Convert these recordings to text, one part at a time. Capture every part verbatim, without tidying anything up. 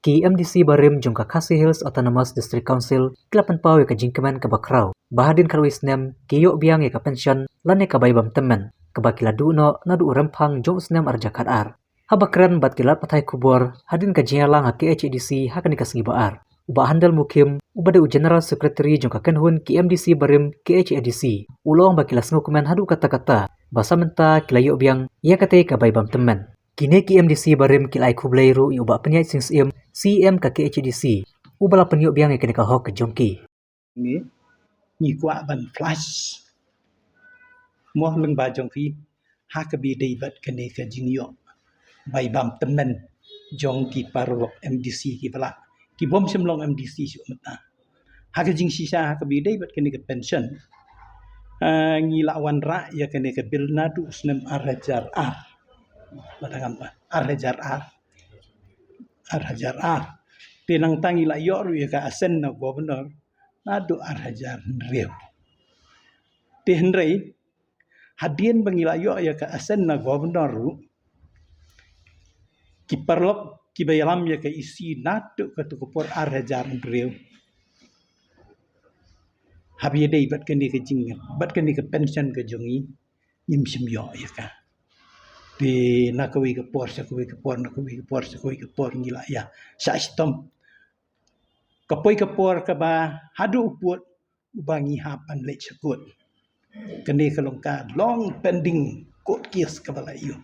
Ki MDC barim jong ka Khasi Hills Autonomous District Council ki la pynpaw ïa ka jingkmen kaba khraw ba hadien khatwei snem ki ïoh biang ïa ka pension lane ka bai bam tymmen kaba ki la duh noh naduh u rymphang jong u snem arhajar khatar. Haba kren bad ki lad pathai khubor hadien ka jingïalang ha KHADC ha kane ka sngi ba ar, u Bah Handel Mukhim, uba dei u General Secretary jong ka kynhun ki MDC barim KHADC, u la ong ba ki la sngewkmen haduh katta katta ba sa mynta ki la ïoh biang ïa katei ka bai bam tymmen. Kine ki MDC barim ki la ai khublei ruh ïa u Bah Pynïaid Sing Syiem, CEM ka KHADC, uba la pynïoh biang ïa kane ka hok ka jong ki. Ngi, ngi kwah ban flash mo lyngba jong phi ha kaba ïadei bad kane ka jingïoh bai bam tymmen jong ki paralok MDC kiba la, ki bym shym long MDC shuh mynta. Ha ka jingshisha ha kaba ïadei bad kane ka pension, ah, ngi la wanrah ïa kane ka bill naduh u snem arhajar ar. Lada ngam, arhajar ar. Arhajar ar. Te nangta ngi la ïoh ruh ïa ka assent na governor naduh arhajar hynriew. Te hynrei hadien ba ngi la ïoh ïa ka assent na governor ruh, ki paralok kiba ïalam ïa ka EC naduh kato ka por arhajar hynriew haba ïadei bad kane ka jing, bad kane ka pension ka jong ngi, ngim shym ïoh ïa ka. Te na kawei ka por sha kawei ka por, na kawei ka por sha kawei ka por ngi la ïa shah shitom. Ka poi ka por kaba haduh u pud uba ngi hap ban leit sha kot. Kane ka long ka long pending court case kaba la ïoh.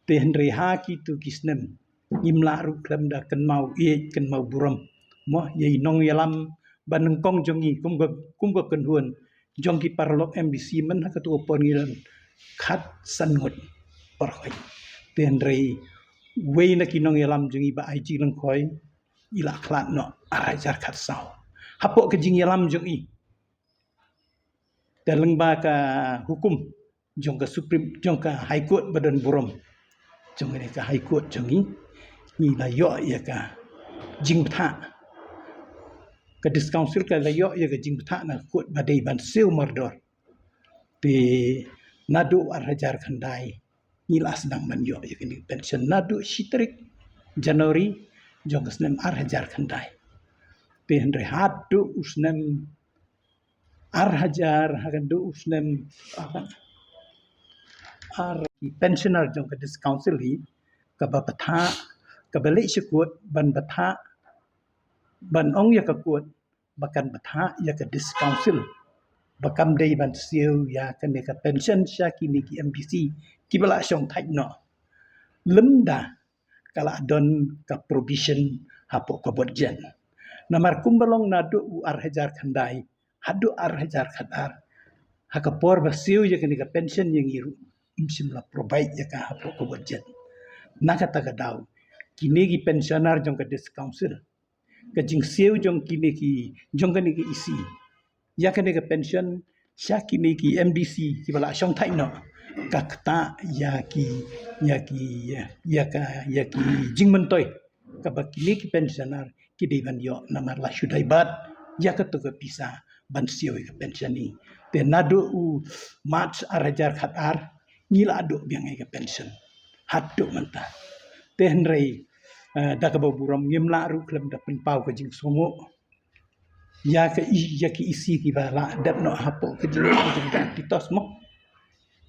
Te hynrei ha kito ki snem ngim lah ruh khlem da kynmaw ïeit kynmaw burom mo ïa i nongïalam ba nyngkong jong ngi kum ka, kum ka kynhun jong ki paralok MDC mynta ha kato ka por ngi don khatsan ngut por khoi. Te hynrei wei na ki nongïalam jong ngi Bah Aiji Lyngkhoi, i la khlad noh arhajar khatsaw. Hapoh ka jingïalam jong i, te lyngba ka hukum jong ka Supreme, jong ka High Court ba don burom, jong ka High Court jong ngi, ngi la ïoh ïa ka jingbthah. Ka District Council ka la ïoh ïa ka jingbthah na ka court ba dei ban siew mardor. Te naduh arhajar khyndai ngi la sdang ban ïoh ïa kane ka pension naduh shi tarik January jong ka snem arhajar khyndai. Te hynrei haduh u snem arhajar, haduh u snem, ah, ar ki pensioner jong ka District Council hi kaba bthah, kaba leit sha kot ban bthah, ban ong ïa ka kot ba kan bthah ïa ka District Council ba kam dei ban siew ïa kane ka pension sha kine ki MDC kiba la shong thait noh. Lymda ka la don ka provision hapoh ka budget. Namar kumba long naduh u arhajar khyndai haduh arhajar khatar, ha ka por ba siew ïa kane ka pension ïa ngi ruh, ym shym la provide ïa ka hapoh ka budget. Na kata ka daw, kine ki pensioner jong ka District Council, ka jingsiew jong kine ki, jong kane ka EC ïa kane ka pension sha kine ki MDC kiba la shong thait noh, ka ktah ïa ki, ïa ki, ïa ka, ïa ki jingmyntoi kaba kine ki pensioner ki dei ban ïoh namar la shu dei bad ïa kato ka pisa ban siew ïa ka pension hi. Te naduh u March arhajar khatar ngi la duh biang ïa ka pension haduh mynta. Te hynrei, eh, da kaba burom ngim lah ruh khlem da pynpaw ka jingsngewnguh ïa ka i, ïa ki EC kiba la dep noh hapoh ka jing, jing, jingtitos mo.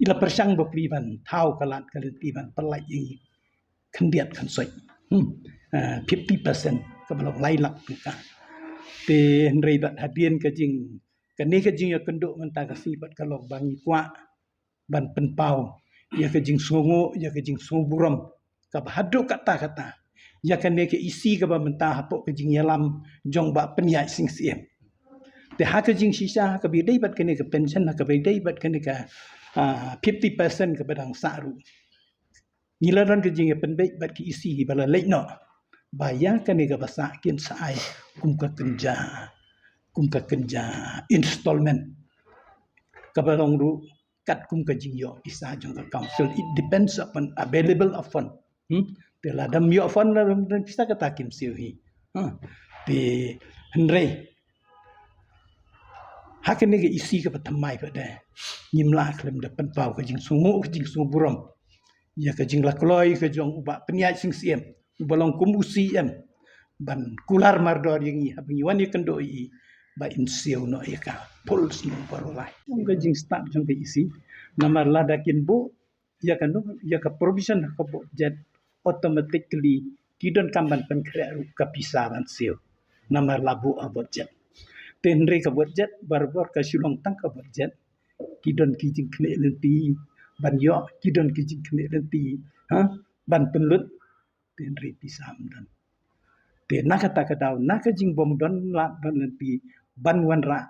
I la pyrshang bapli ban thaw ka lad ka lynti ban pyllait ïa ngi khyndiat khynsoit. Hmm. Ah, fifty percent kaba long lai lak tyngka. Te hynrei bad hadien ka jing, kane ka jingïakynduh mynta ka sngi bad ka long ba ngi kwah ban pynpaw ïa ka jingsngewnguh, ïa ka jingsngewburom kaba haduh katta katta ïa kane ka EC kaba mynta hapoh ka jingïalam jong Bah Pynïaid Sing Syiem. Te ha ka jingshisha ha kaba ïadei bad kane ka pension, ha kaba ïadei bad kane ka, ah, fifty percent kaba dang sah ruh, ngi la don ka jingïapynbeit bad ki EC ba la leit noh ba ïa kane kaba sah kin sa ai kum ka kynja, kum ka kynja installment kaba long ruh katkum ka jingïoh pisa jong ka council. It depends upon available of fund. Hmm? Te lada ym ïoh fund, lada ym don pisa, kata kim siew hi. Ha. Te hynrei ha kane ka EC kaba thymmai pat de, ngim lah khlem da pynpaw ka jingsngewnguh, ka jingsngewburom ïa ka jinglakloi ka jong u Bah Pynïaid Sing Syiem uba long kum u CEM. ban kular mardor ïa ngi haba ngi wan ïakynduh ïa i, ba in siew noh ïa ka full snem baroh lai. Jong ka jingstad jong ka E C, namar lada kin buh ïa ka, ïa ka provision ha ka budget, automatically ki donkam ban pynkhreh ruh ka pisa ban siew. Namar la buh ha budget. Te hynrei ka budget barabor ka shu long tang ka budget. Ki don ki jingkynnoh lynti ban ïoh, ki don ki jingkynnoh lynti, ha, ban pynlut. Te hynrei pisa ym don. Te na kata ka daw, na ka jingbym don lad ban lynti, ban wanrah,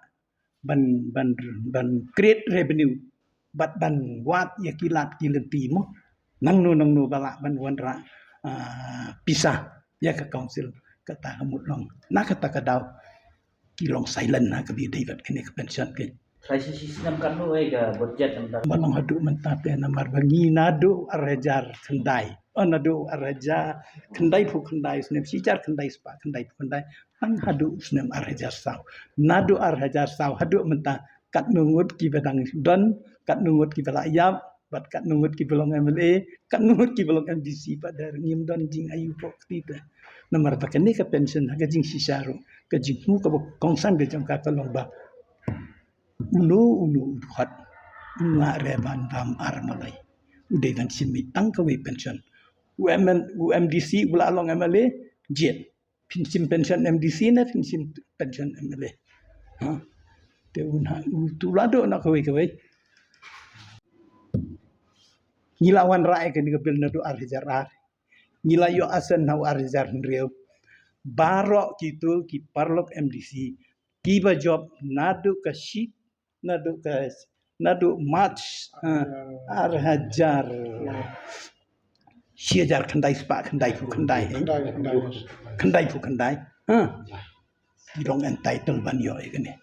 ban, ban, ban create revenue, bad ban wad ïa ki lad ki lynti mo. Nangno nangno ba lah ban wanrah, ah, pisa ïa ka council, kata ka mut long. Na kata ka daw ki long silent ha kaba ïadei bad kane ka pension ka. Trai shi shi snem katno eh ka budget mynta? Ba long haduh mynta te namar ba ngi naduh ar hajar khyndai. Oh, naduh ar hajar khyndai phew khyndai, snem shi hajar khyndai spah khyndai phew khyndai. Tang haduh snem ar hajar saw. Naduh ar hajar saw haduh mynta, katno ngut kiba dang don, katno ngut kiba la ïap, bad katno ngut kiba long M L A, katno ngut kiba long M D C, pat da ngim don jingaïu pok kti te. Namar ba kane ka pension ha ka jingshisha ruh, ka jingthmu kaba kongsan ka jong ka ka long ba uno uno u dkhot u ngah re ban bam ar malai. U dei ban shim mih tang kawei pension. U M N, u M D C u la long M L A, jied. Phin shim pension M D C ne phin shim pension M L A. Ha. Te un ha, u tu la doh na kawei kawei. Ngi la wanrah ïa kane ka bill naduh ar hajar ar. Ngi la ïoh assent ha u ar hajar hynriew. Baroh kitu ki paralok M D C kiba jop naduh ka shi, naduh ka, naduh March, ha, ar hajar, shi hajar khyndai spah khyndai phew khyndai, eh? Khyndai, khyndai. Khyndai phew khyndai, ha. Ki long entitled ban ïoh ïa kane.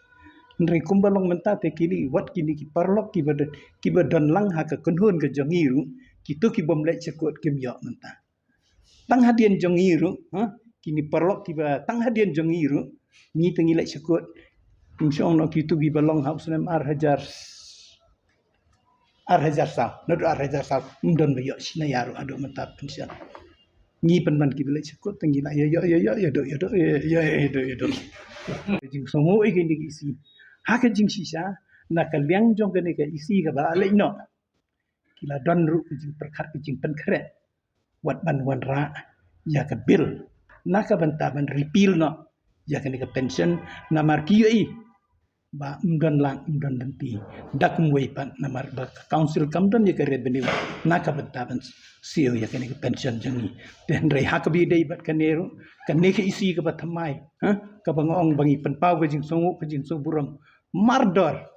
Hynrei kumba long mynta te kine, wat kine ki paralok kiba don, kiba don lang ha ka kynhun ka jong ngi ruh, kitu kibym leit sha kut kim ïoh mynta. Tang hadien jong ngi ruh, ha, kine paralok kiba tang hadien jong ngi ruh, ngi te ngi leit sha kut. Ngi shong noh kitu kiba long ha u snem ar hajar, ar hajar saw, naduh ar hajar saw, ym don ba ïoh shynna ïa ruh haduh mynta pension. Ngi pynban kiba leit sha kut te ngi la ïoh, ïoh, ïoh, ïoh, ïoh, ïoh, ïoh, ïoh, ïoh, ïoh, ïoh. Jingsngew ïa kine ki E C. Ha ka jingshisha, na ka liang jong kane ka E C kaba la leit noh, ki la don ruh ka jingpyrkhat, ka jingpynkhreh, wat ban wanrah ïa ka bill na ka bynta ban repeal noh ïa kane ka pension, namar ki ïohi ba ym don lad, ym don lynti. Da kumwei pat namar ba ka council kam don ïa ka revenue na ka bynta ban siew ïa kane ka pension jong ngi. Te hynrei ha kaba ïadei bad kane ruh, kane ka E C kaba thymmai, ha, kaba nga ong ba ngi pynpaw ka jingsngew, ka jingsngew burom mardor,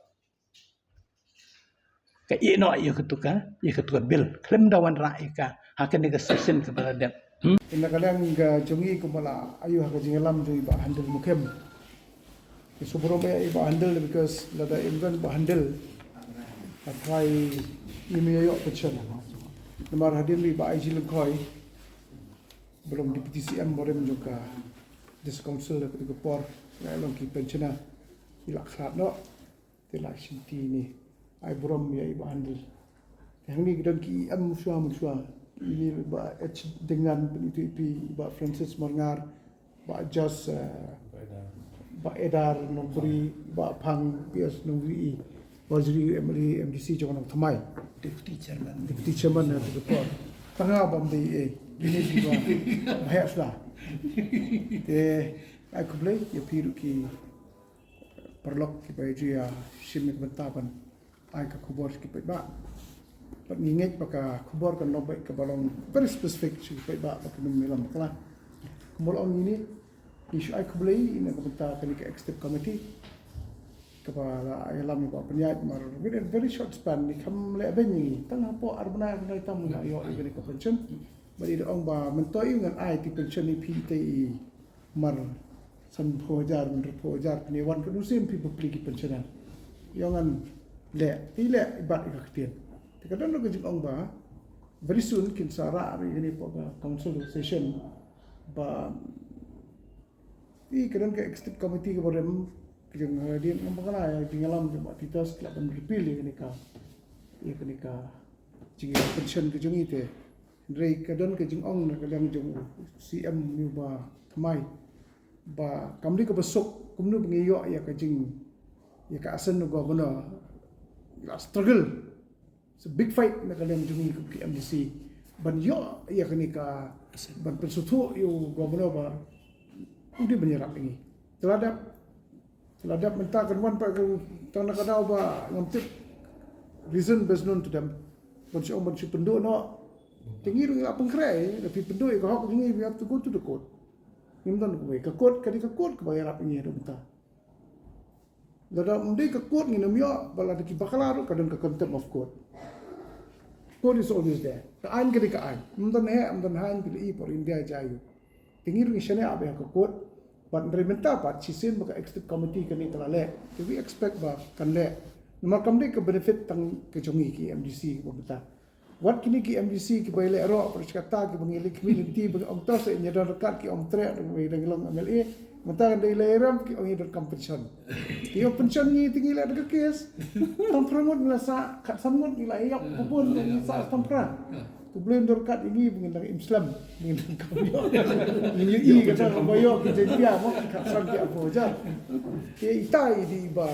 ka ïeh noh ïa katu ka, ïa katu ka bill khlem da wanrah ïa ka ha kane ka session kaba la dep. Hmm? Na ka liang ka jong ngi kumba la ïoh ha ka jingïalam jong i Bah Handel Mukhim. Ngi sngewburom ïa i Bah Handel because lada ym don Bah Handel, ka trai ngim ïoh pension. Namar hadien i Bah I G Lyngkhoi ba long Deputy C M barim jong ka District Council ha katu ka por, nga long ki pensioner, i la khlad noh. Te la shim ti ne, ai burom ïa i Bah Handel. Te hangne ki don ki E M shuwa mynshuwa. Ine i Bah H Dyngan, pyn itu i phi, i Bah Francis Marngar, Bah Jos, eh, Bah Edar Nongbri, Bah Phang P S Nongbri, i Waziri, M L A, M D C jong ka Nongthymmai. Deputy Chairman. Deputy Chairman, eh, ka por. Tang ha bym dei, eh, ine ki ba, ba heh shuwa. Te ai khublei ïa phi ruh ki paralok kiba ju ïa shim ïa ka bynta ban ai ka khubor sha ki paidbah. Bad ngi ngeit ba ka khubor kan long beit kaba long very specific sha ki paidbah ba kin ym ïalam bakla. Kumba la ong ine, ngi shu ai khublei na ka bynta kane ka executive committee kaba la ïalam ïa Bah Pynïaid mar within a very short span, ngi kham leh beiñ ïa ngi. Tang hapoh ar bnai, ar bnai tam ngi la ïoh ïa kane ka pension. Bad i da ong ba mynta ïa ngan ai ti pension ïa phi te i mar sanphew hajar, mar arphew hajar, pynïawan ka dusem phi bapli ki pensioner. Ïa ngan leh, te leh i bat i ka ktien. Te ka don ka jingong ba very soon kin sa rah ri kane pok ka council session ba i ka don ka executive committee ka barim ka jong, eh, dien ngam bakla ïa jingïalam jong ba Titus la ban repeal ïa kane ka, ïa kane ka jingïa pension ka jong i te. Hynrei ka don ka jingong na ka liang jong u C M u ba thymmai. ba kam dei kaba suk kumno ba ngi ïoh ïa ka jing, ïa ka ascent u governor. La struggle, it's a big fight na ka liang jong ngi kum ki M D C ban ïoh ïa kane ka, ban pynsngewthuh ïa u governor ba u dei ban ïarap ïa ngi. Te la dep, te la dep mynta kan wan pat ka, tang na ka daw ba ngam tip reason best known to them ban shu ong ban shu pynduh noh. Te ngi ruh ngi la pynkhreh, lada phi pynduh ïa ka hok jong ngi, we have to go to the court. Ngim don kumwei, ka court ka dei ka court kaba ïarap ïa ngi haduh mynta. Lada ym dei ka court ngin ym ïoh, ba lada ki bakla ruh ka don ka contempt of court. Court is always there. Ka aiñ ka dei ka aiñ. Ym don heh, ym don haiñ, phi la i por India jia aiu. Te ngi ruh ngi shaniah bha ïa ka court. Bad hynrei mynta pat shisien ba ka executive committee kane ka la leh, te we expect ba kan leh. Namar kam dei ka benefit tang ka jong ngi ki M D C kiba mynta. Wat kine ki M D C kiba ïaleh roh, pyrshah kata kiba ngi leit khmih lynti ba ngi ong to seh, ngi don ryngkat ki ong treh, ba ngi dang long M L A. Mynta kan dei leh rem ki ong ngi donkam pension. Ki ong pension ngi te ngi leh da ka case. Tang phra ngut ngi la sah, khatsan ngut ngi la ïap, bun ngi sah tang phra. Khublei, ym don ryngkat ïa ngi ba ngin dang im slem, ba ngin dang kam ïoh. Ngin ïohi kata kaba ïoh ki Jaintia mo, khatsan ki ap hajar. Te ita i dei iba,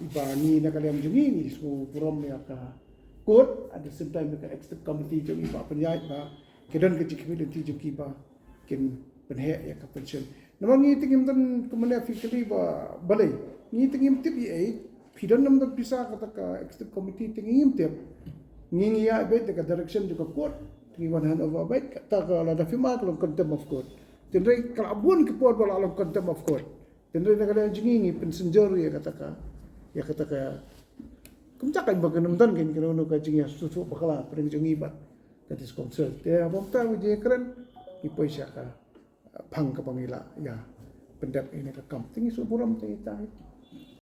iba ngi na ka liang jong ngi ngi sngewburom ïa ka court, at the same time ka executive committee jong i ba pynïaid ba ki don ka jingkhmih lynti jong ki ba kin pynheh ïa ka pension. Namar ngi te ngim don, kumne phi kylli ba balei, ngi te ngim tip ei ei. Phi don nym don pisa kata ka executive committee te ngim tip. Ngi ngi ïaid beit da ka direction jong ka court, te ngi wan hand over beit. Kata ka lada phi ma ka long contempt of court. Te hynrei ka la bun ki por ba la long contempt of court. Te hynrei na ka liang jong ngi ngi pynsynjor ïa kata ka, ïa kata ka. Kumta ka ba kan ym don kein kano kano ka jingïasngewthuh bakla hapdeng jong ngi bad ka District Council. Te haba mynta ngi jingkren, ngi poi sha ka phang kaba ngi lah ïa pyndep ïa kane ka kam. Te ngi sngewburom te ita.